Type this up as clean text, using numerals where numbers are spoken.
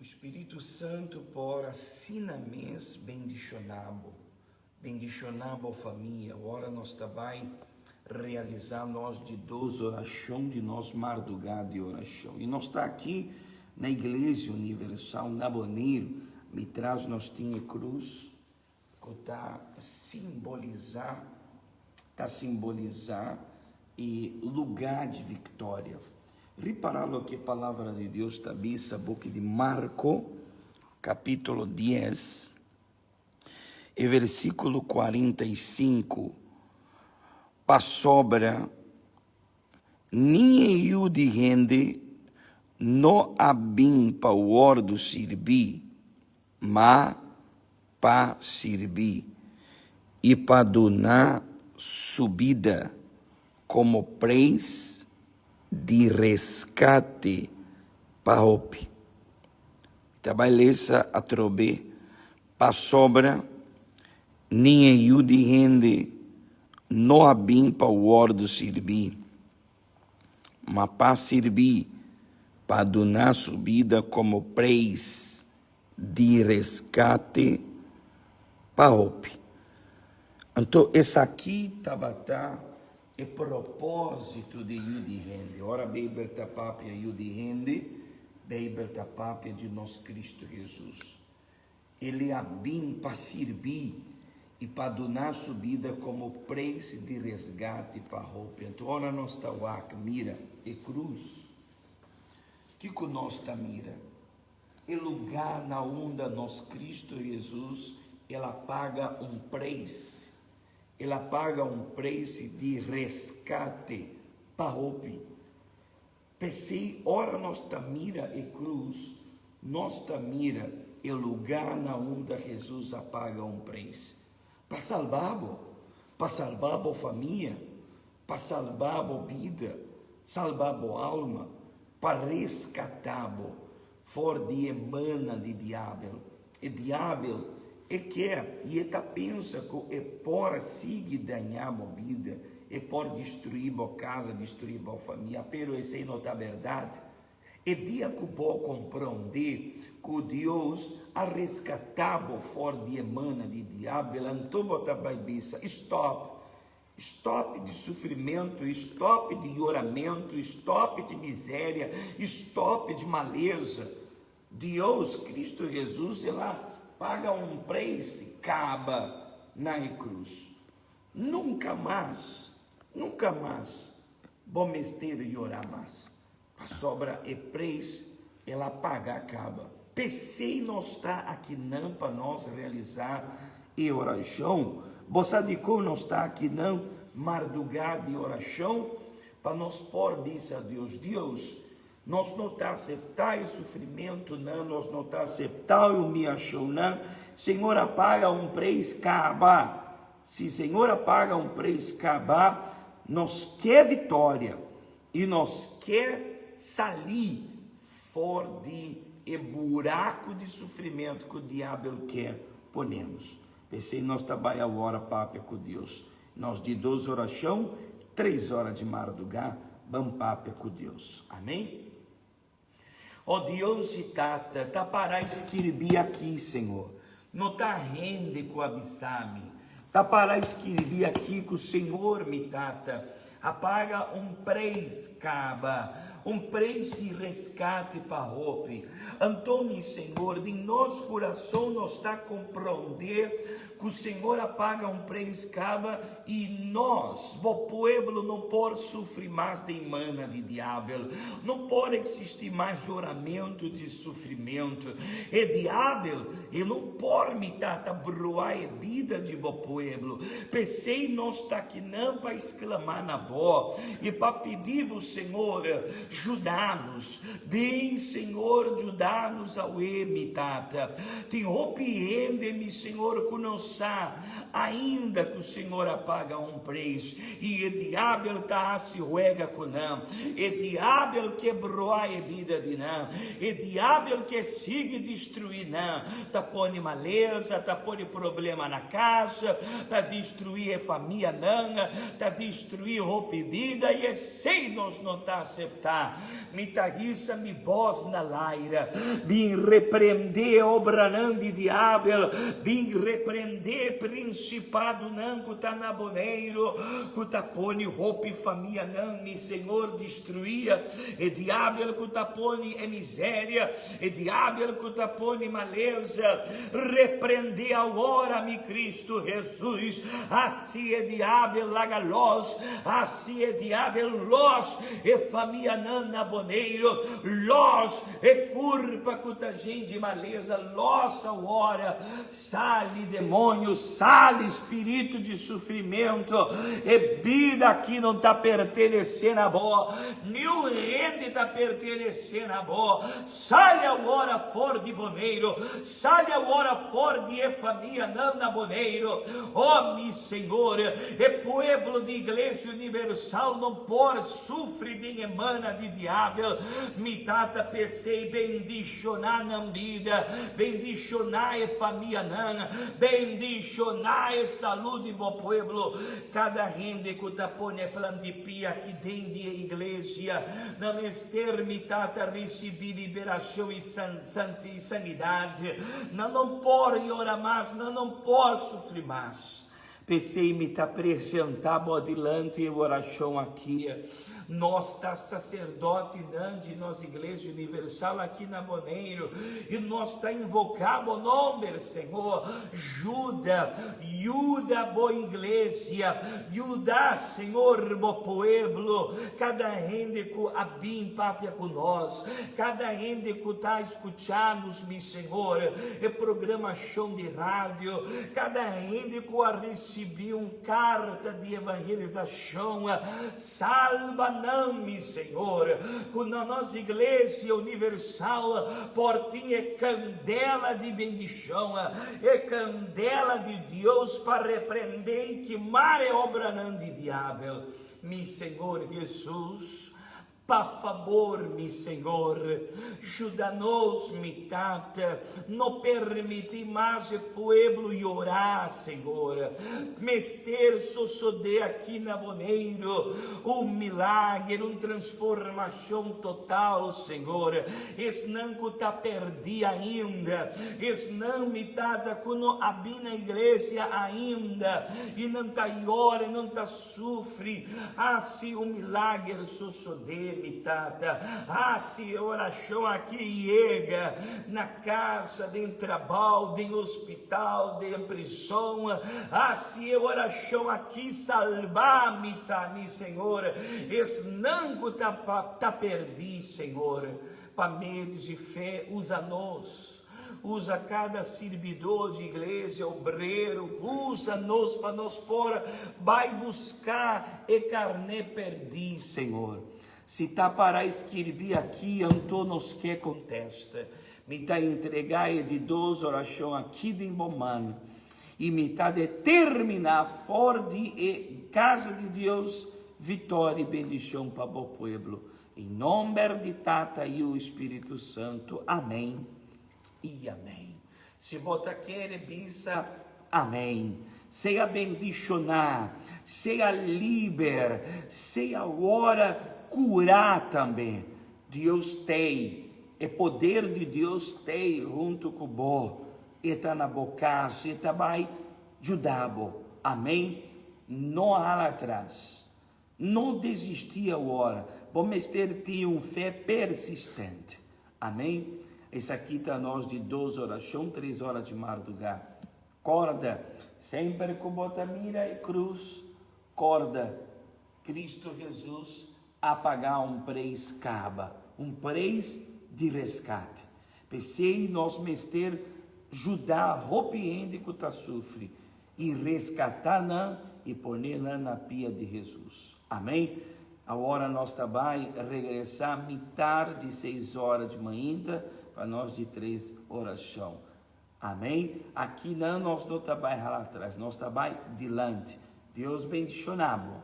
Spiritu Santu por asina mes bendishoná bo, bendishoná bo famia. Ora nos ta bai realisá nos di dos orashon di nos mardugá di orashon. I nos ta aki na Iglesia Universal na Boneiru. Mi tras nos tin e krus ku ta simbolisá ta simbolisá e lugá di viktoria. Ripará loke e Palabra di Dios ta bisa buki di Marko, kapítulo 10, e versíkulo 45, Pasobra ni e Yu di hende no a bin pa wòrdu sirbí, ma pa sirbi i pa duna su bida komo preis di reskate pa hopi. Mi ta bai lesa atrobe, Pasobra ni e Yu di hende no a bin pa wòrdu sirbí, ma pa sirbi, pa duna su bida komo preis di reskate pa hopi. Anto esaki tabata e propósito di Yu di hende. Ora Beibel ta papia Yu di hende, Beibel ta papia di nos Kristu Hesus. El a bin pa sirbi i pa duna su bida komo preis di resgate pa hopi. Anto ora nos ta wak mira e krus, kiko nos ta mira? E lugá na unda nos Cristo Jesus el a paga un preis. El a paga un preis di rescate pa hopi. P'esei ora nos ta mira e cruz, nos ta mira e lugá na unda Jesus a paga un preis pa salba bo, pa salba bo famia, Pa salba bo bida, salba bo alma, pa reskatá bo for di e mana di diabel. E diabel e ke i e ta pensa ku e por sigui dañá bo bida, e por destruí bo kasa, destruí bo famia, pero esei no ta bèrdat. E dia ku bo komprondé ku Dios a reskatá bo for di e mana di diabel, anto bo ta bai bisa, Stòp! Stop di sufrimentu, stop di yoramentu, stop di miséria, stop di maleza. Dios, Cristo Jesus, el a paga un preis kaba na e cruz. Nunka mas, nunka mas bo mester yora mas, pasobra e preis el a paga kaba. P'esei nos ta akinan pa nos realisá e orashon. Bo sa dikon nos ta akinan mardugá di orashon? Pa nos por bisa Dios, Dios, nos no ta aseptá e sufrimentunan, nos no ta aseptá e humiashonnan. Señor a paga un preis kaba. Si Señor a paga un preis kaba, nos ke viktoria i nos ke salí For di e buraku di sufrimentu ku diabel ke pone nos. P'esei nos ta bai awor a papia ku Dios. Nos di dos orashon, tres ora di mardugá, ban papia ku Dios. Amen. O Dios i Tata, ta para skirbi aki, Señor. No ta hende ku a bisa mi. Ta para skirbi aki ku Señor mi Tata a paga un preis kaba, un preis di reskate pa hopi. Anto mi Señor, den nos kurason nos ta komprondé ku Señor a paga un preis kaba i nos, bo pueblo, no por sufri mas den mana di diabel. No por eksistí mas yoramentu di sufrimentu. E diabel, e no por, mi Tata, bruá e bida di bo pueblo. P'esei nos ta akinan pa sklamá na bo i pa pidi bo, Señor, juda nos. Bin, Señor, juda nos awe, mi Tata. Tin hopi hende, mi Señor, ku no. sa ainda ku Señor a paga un preis i e diabel ta hasi huega ku nan. E diabel ke broa e bida di nan. E diabel ke sigui destruí nan. Ta pone malesa, ta pone problema na kas, ta destruí e famianan, ta destruí hopi bida i esei nos no ta aseptá. Mi ta hisa mi bos na laira, bin reprendé obranan di diabel, bin reprendé prinsipadonan ku ta na Boneiru, ku ta pone hopi famianan, mi Señor, destruí, e diabel ku ta pone e miseria, e diabel ku ta pone malesa, reprendé awor, mi Cristo Hesus, hasi e diabel laga los, hasi e diabel los e famianan na Boneiru, los e kurpa ku ta jen di malesa, los awor, sali demonio, sali spiritu di sufrimentu, e bida aki no ta pertenesé na bo, niun hende ta pertenesé na bo, sali awor for di Boneiru, Sali awor afor di e famianan na Boneiru. Oh, mi Señor, e pueblo di Iglesia Universal no por sufri den e mana di diabel. Mi Tata, p'esei bendishoná nan bida, bendishoná e famianan, bendishoná e salú di bo pueblo. Kada hende ku ta pone plan di pia aki den di e iglesia, nan mester, mi Tata, risibí liberashon i sanidad. Nan no por yora mas, nan no por sufri mas. P'esei mi ta presentá bo dilanti e orashon aki. Nos ta saserdotenan di nos Iglesia Universal aki na Boneiru i nos ta invoká bo nomber, Señor. Juda, yuda bo iglesia, yuda, Señor, bo pueblo, kada hende ku a bin papia ku nos, kada hende ku ta skucha nos, mi Señor, e programashon di radio, kada hende ku a risibí un karta di evangelisashon, Salba nan, mi Señor, ku na nos Iglesia Universal por tin e kandela di bendishon, e kandela di Dios pa reprendé i kimar e obranan di diabel. Mi Señor Hesus, pa fabor, mi Señor, juda nos, mi Tata, no permití mas e pueblo yora, Señor. Mester sosodé aki na Boneiru un milager, un transformashon total, Señor. Esnan ku ta pèrdí ainda, esnan, mi Tata, ku no a bin na iglesia ainda i nan ta yora i nan ta Sufri, hasi un milager sosodé, mi Tata. Hasi e orashon aki yega na kasa, den trabou, den hospital, den prison. Hasi e orashon aki salba, mi ta, mi Señor, esnan ku ta ta perdí, Señor. Pa medio di fe, usa nos. Usa kada sirbidó di iglesia, obrero, usa nos pa nos por bai buská e karné pèrdí, Señor. Si ta para skirbí aki, anto nos ke kontesta. Mi ta entregá e di dos orashon aki den bo man, i mi ta determiná for di e kasa di Dios vitória i bendishon pa bo pueblo. Em nomber di Tata, Yiu i Spiritu Santu. Amén i amén. Si bo ta kere bisa amén, sea bendishoná, sea liber, sea awor kurá tambe. Dios t'ei, e poder di Dios t'ei huntu ku bo. E ta na bo kas, e ta bai juda bo. Amén. No hala atras. No desistí awor, bo mester tin un fe persistente. Amén. Esaki ta nos di dos orashon, tres ora di mardugá. Kòrda, semper ku bo ta mira e krus, kòrda, Kristu Hesus a pagá un preis kaba, un preis di reskate. P'esei nos mester juda hopi hende ku ta sufri. I reskatá nan i pone nan na pia di Hesus. Amén. Awor nos ta bai regresá mitar di seis ora di mainta pa nos di tres orashon. Amèn? Akinan nos no ta bai hala atras, nos ta bai dilanti. Dios bendishoná bo.